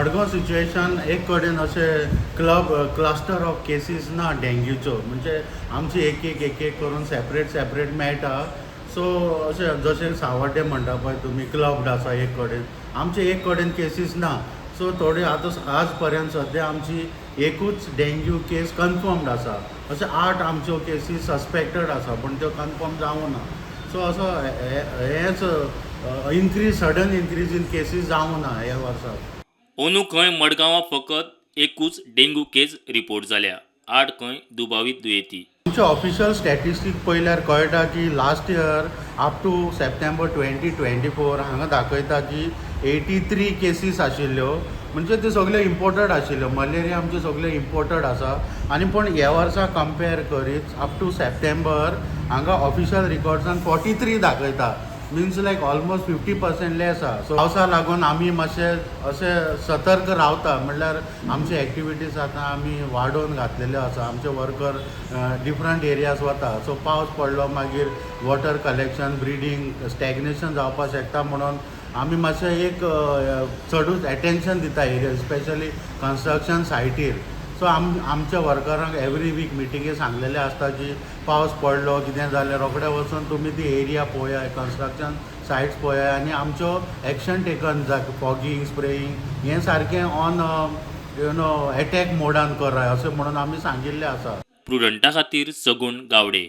Madgaon situation एक कडेन अशें क्लस्टर ऑफ केसीस ना डेंग्यूच्यो. म्हणजे आमची एक एक एक एक करून सेपरेट सेपरेट मेळटा. सो अशें जशें सावड्डे म्हणटा पळय तुमी, क्लब्ड आसा एक कडेन, आमचे एक कडेन केसीस ना. सो थोडे आतां आज पर्यंत सद्या आमची एकूच डेंग्यू केस कन्फर्म्ड आसा. अशें आठ आमच्यो केसीस सस्पेक्टेड आसा, पूण त्यो कन्फर्म जावं ना. सो असो हेच increase, sudden increase in cases जावं ना ह्या वर्साक. अंदू खंय मडगांवां फकत एकूच डेंग्यू केस रिपोर्ट जाल्या, आठ खंय दुबावीत दुयेंती. आमचे ऑफिशियल स्टॅटिस्टीक पळयल्यार कळटा की last year up to September 2024 हांगा दाखयता की 83 केसीस आशिल्ल्यो. म्हणजे त्यो सगल्यो इम्पोर्टेड आशिल्ल्यो. मलेरिया आमच्यो सगल्यो इम्पोर्टेड आसा. आनी पूण ह्या वर्सा कंपेर करीत अप टू सप्टेंबर हांगा ऑफिशियल रिकॉर्ड्सान 43 दाखयता, means like almost 50% less आसा. सो पावसा लागून आमी मातशे अशे सतर्क रावता. म्हणल्यार आमचे एक्टिविटीज आतां आमी वाडोवन घातलेल्यो आसा. आमचे वर्कर डिफरंट एरियाज वता. सो पावस पडलो मागीर वॉटर कलेक्शन, ब्रिडींग, स्टॅग्नेशन जावपाक शकता म्हणून आमी मातशें एक चडूच एटेन्शन दिता एरिया, स्पेशली कन्स्ट्रक्शन सायटीर. सो आमच्या वर्करांक एवरी वीक मिटिंगे सांगलेले आसता की पावस पडलो, कितें जालें, रोखडे वचून तुमी ती एरिया पळयात, कन्स्ट्रक्शन सायट्स पळयात आनी आमच्यो एक्शन टेकन जाय, फॉगींग, स्प्रेईंग हें सारकें ऑन you know attack मोडान कराय अशें म्हणून आमी सांगिल्लें आसा. प्रुडंटा खातीर सगूण गावडे.